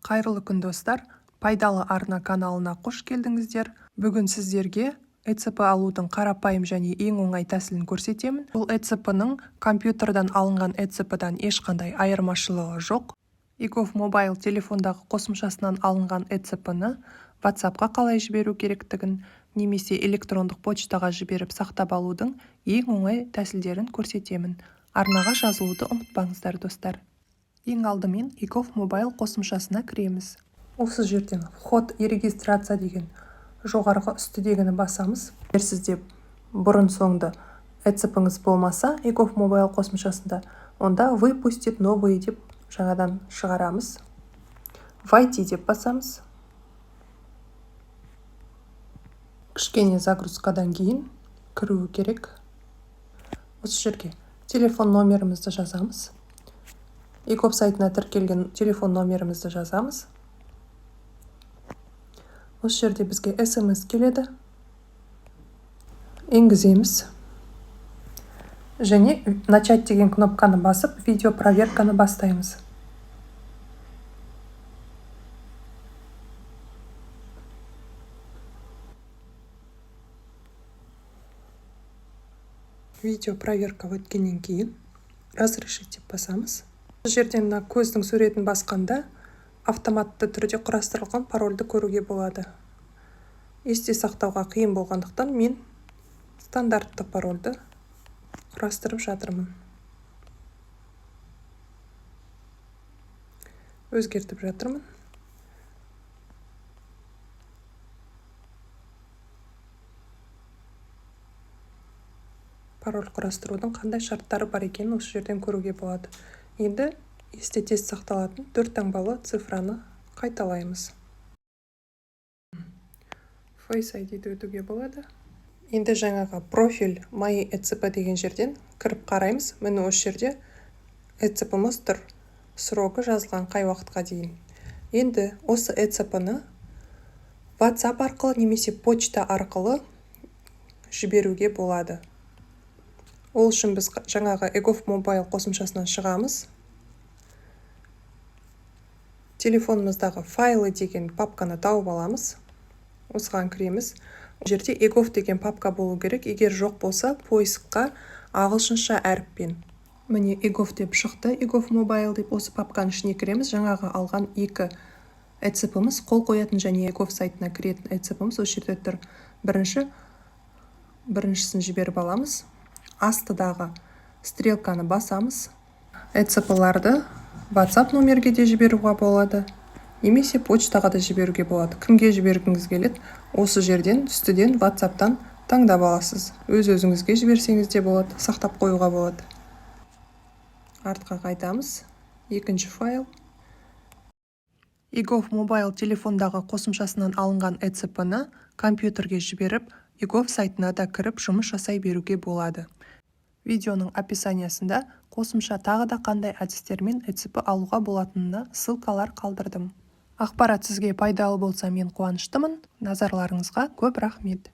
Қайырлы күн, достар! Пайдалы арна каналына қош келдіңіздер! Бүгін сіздерге ЭЦП алудың қарапайым және ең оңай тәсілін көрсетемін. Бұл ЭЦП-ның компьютердан алынған ЭЦП-дан ешқандай айырмашылығы жоқ. eGov Mobile телефондағы қосымшасынан алынған ЭЦП-ны WhatsApp-қа қалай жіберу керектігін немесе электрондық почтаға жіберіп сақтап алудың ең оңай тәсілдерін көрсетемін. Арнаға жазылуды ұмытпаңыздар, достар! Ең алдымен eGov Mobile қосымшасына кіреміз. Осы жерден «Вход и регистрация» деген жоғарғы үстідегіні басамыз. Егер сізде бұрын-соңды ЭЦП-ңіз болмаса eGov Mobile қосымшасында, онда «Выпустить новые» деп жаңадан шығарамыз. «Войти» деп басамыз. Кішкене загрузкадан кейін кіруі керек. Осы жерге телефон номерімізді жазамыз. eGov сайтына тіркелген телефон номерімізді жазамыз. Осы жерде бізге СМС келеді, енгіземіз және «Начать» деген кнопканы басып, видео проверканы бастаймыз. Видео проверка өткеннен кейін «Разрешить» деп басамыз. Бұл жерден мына көздің суретін басқанда автоматты түрде құрастырылған парольді көруге болады. Есте сақтауға қиын болғандықтан, мен стандартты парольді құрастырып жатырмын, өзгертіп жатырмын. Пароль құрастырудың қандай шарттары бар екенін осы жерден көруге болады. Енді есте тез сақталатын төрт таңбалы цифраны қайталаймыз. Face ID-ді өтуге болады. Енді жаңағы «Профиль», «Мои ЭЦП» деген жерден кіріп қараймыз. Міне, осы жерде ЭЦП-мыз тұр, срогы жазылған, қай уақытқа дейін. Енді осы ЭЦП-ны WhatsApp арқылы немесе почта арқылы жіберуге болады. Ол үшін біз жаңағы eGov Mobile қосымшасынан шығамыз, телефонымыздағы «Файлы» деген папканы тауып аламыз, осыған кіреміз. Бұл жерде eGov деген папка болу керек. Егер жоқ болса, поискқа ағылшынша әріппен, міне, eGov деп шықты, eGov Mobile деп. Осы папканың ішіне кіреміз. Жаңағы алған екі ЭЦП-міз, қол қоятын және eGov сайтына кіретін ЭЦП-міз осы жерде тұр. Біріншісін жіберіп аламыз, астыдағы стрелканы басамыз. ЭЦП-ларды WhatsApp номерге де жіберуге болады немесе почтаға да жіберуге болады. Кімге жібергіңіз келеді, осы жерден үстіден WhatsAppтан таңдап аласыз. Өз өзіңізге жіберсеңіз де болады, сақтап қоюға болады. Артқа қайтамыз. Екінші файл. eGov Mobile телефондағы қосымшасынан алынған ЭЦП-ны компьютерге жіберіп, eGov сайтына да кіріп жұмыс жасай беруге болады. Видеоның описаниясында қосымша тағы да қандай әдістермен ЭЦП алуға болатынына ссылкалар қалдырдым. Ақпарат сізге пайдалы болса, мен қуаныштымын. Назарларыңызға көп рахмет!